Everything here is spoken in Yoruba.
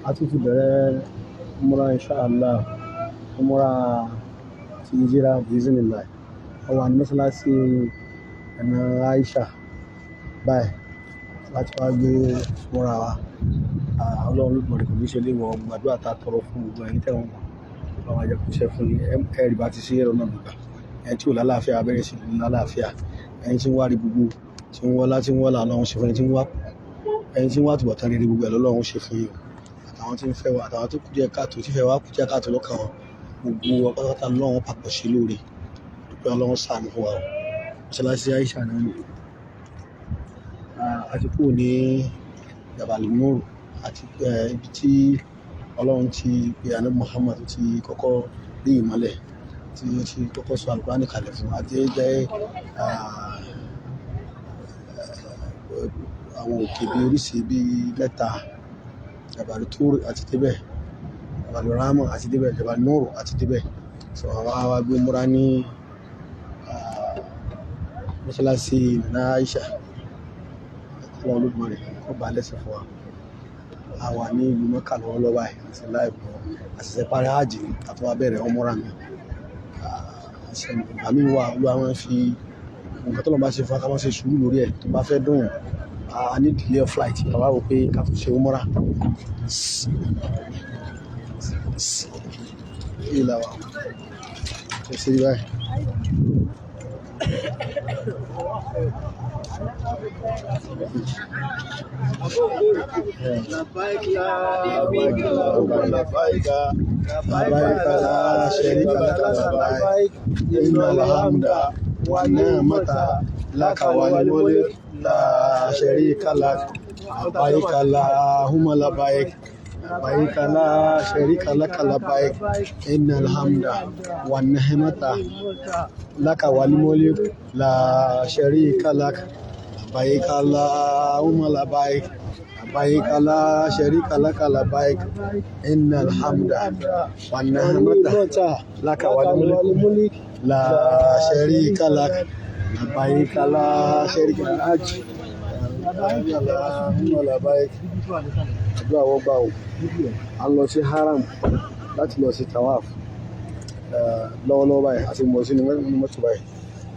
A tún ti bẹ̀rẹ̀ umrah inshallah, umrah ti hijira biiznillah. A wà ní mọ́sálásí ẹ̀nà Aisha báyìí láti wá gbé umrah wa. Ọlọ́run Olódùmarè kò ní ṣe léwọ̀ gbàdúrà ta tọrọ fún gbogbo ẹ̀yin tẹ́ wọn mọ̀. Bá wa jẹ́ kó ṣe fún yín. Ẹ̀rí bá ti ṣe ẹ̀rọ náà gbígbà. Ẹni tí ò lálàáfíà abẹ́rẹ́ sí ní lálàáfíà. Ẹni tí ń wá rí gbogbo, tí ń wọ́lá, tí ń wọ́lá, Ọlọ́run ṣe fún ẹni tí ń wá, ẹni tí ń wá àtúbọ̀tán rere gbogbo ẹ̀ lọ́lọ́run ṣe fún yín o. Àtàwọn tí ń fẹ́ wa, àtàwọn tó kù díẹ̀ káàtó, tí fẹ́ wa kù díẹ̀ káàtó lọ́kàn wọn. Gbogbo wa pátápátá lọ́run papọ̀ ṣe lóore. Dúpẹ́ Ọlọ́run ṣàánú fún wa o. Mọ́sálásí Aisha náà ni. A ti kúrò ní Jabal Nur àti ibi tí Ọlọ́run ti pe Ànábì Muhammad tó ti kọ́kọ́ rí ìmọ́lẹ̀, tí ó ti kọ́kọ́ sọ Al-Qur'ani kalẹ̀ fún. Àti jẹ́ àwọn òkè bí oríṣi bí mẹ́ta. Jabal Tur àti débẹ̀, Jabal Rahmah àti débẹ̀, Jabal Nur àti débẹ̀. So àwa wá gbé umrah ní mọ́sálásí Nana Aisha. Ọlọ́run Olódùmarè kó bá lẹ́sẹ̀ fún wa. A wà ní ìlú Mecca lọ́wọ́lọ́wọ́ báyìí, àti live lọ́wọ́. A ṣẹ̀ṣẹ̀ parí hajj ni, ká tó wá bẹ̀rẹ̀ umrah mi. Ìgbà mí wà, Olúwa máa ń fi nǹkan tó lọ́n bá ṣe fún wa ká máa ṣe sùúrù lórí ẹ̀ tó bá fẹ́ dùn. A ní delay of flight, àwa wò pé ká tún ṣe umrah. Ìlà wa. Ṣé ṣe báyìí? لبيك لبيك اللهم لبيك، لبيك لا شريك لك لبيك، إن الحمد والنعمة لك والملك لا شريك لك. لبيك اللهم لبيك، لبيك لا شريك لك لبيك، إن الحمد والنعمة لك والملك لا شريك لك. لبيك اللهم لبيك، لبيك لا شريك لك لبيك، إن الحمد والنعمة لك والملك لا شريك لك. لبيك لا شريك لك. اللهم لبيك. Àdúrà wọ́n gbà o. A ń lọ sí Haram láti lọ sí Tawaf lọ́wọ́lọ́wọ́ báyìí, àti mọ̀ sínú mọ́tò báyìí.